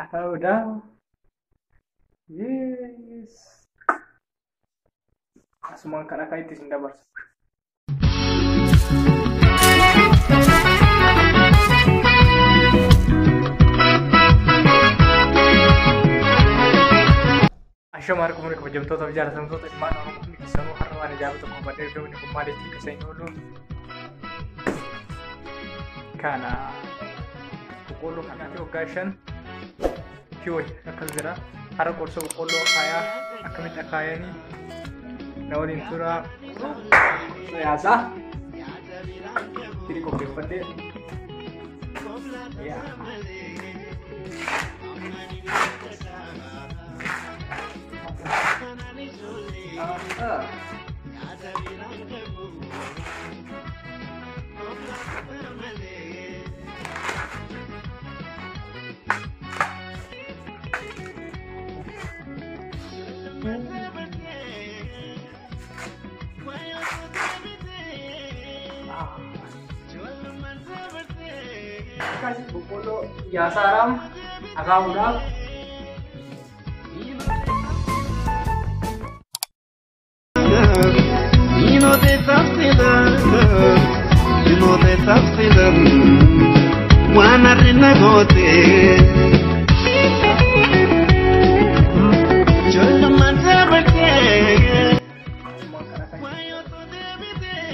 Akaa'uudha. Yes. Asumaan kan akka itti isin dabarsa. Ashama harka fuunee kabajamtoota fi jaalatamtoota ilmaan Oromoo hundi keessanuu har'a waan ajaa'iba tokko hubadhee fi inni kun maal jechuu keessa hin oolu. Kana boqqoolloo kanaa fi waggaa 5 kiwee akkas jira. Har'a qorsa boqqoolloo akaayaa akkamitti akaayanii na waliin turaa qorsa yaasaa firii qopheeffadhee. Yaa. Akkas boqqoolloo yaasaadhaaf akaa'uudhaaf. Waan arrina goote. Ijoollummaan sabartee. Asumaan kan akka Waayoo deebitee.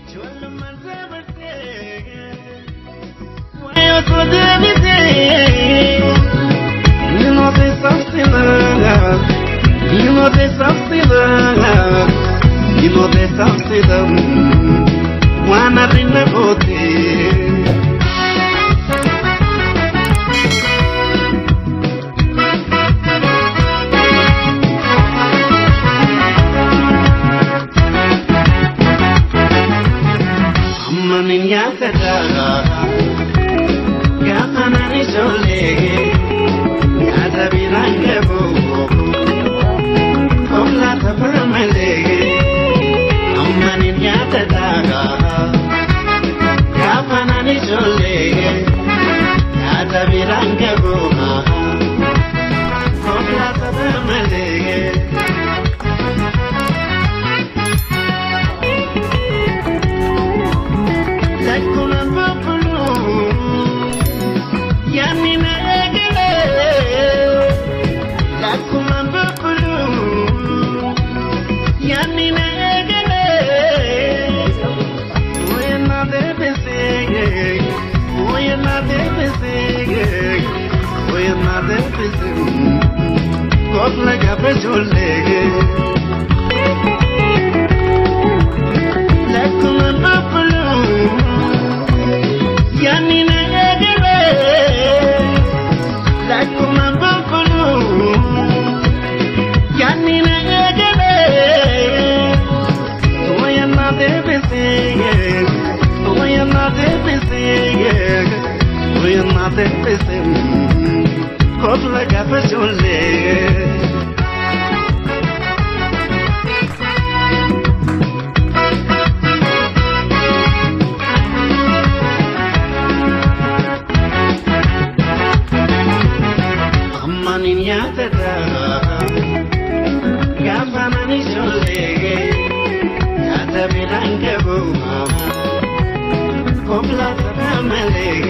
Ijoollummaan sabartee. Waayoo deebitee. Nino te safsina. Nino te safsina. Nino te safsina. Waan arrina goote. Ammanin yaadata gaafa naan ijoollee nyaata biraan qabu koolaa tapha malee. Ammanin yaadata gaafa naan ijoollee nyaata biraan qabu koolaa tapha malee. Lakkuma bubbulu yaadni na eegale. Lakkuma bubbulu yaadni na eegale. Wayna deebisee, wayna deebisee, wayna deebisee. Kofla gaafa ijoollee. Lakkuma bubbulu yaadni na eegale. Lakkuma bubbulu yaadni na eegale. Wayna deebisee, wayna deebisee, wayna deebisee. Kofla gaafa ijoollee. Ammanin yaadata gaafa naan ijoollee nyaata biraan qabu koolaa tapha malee.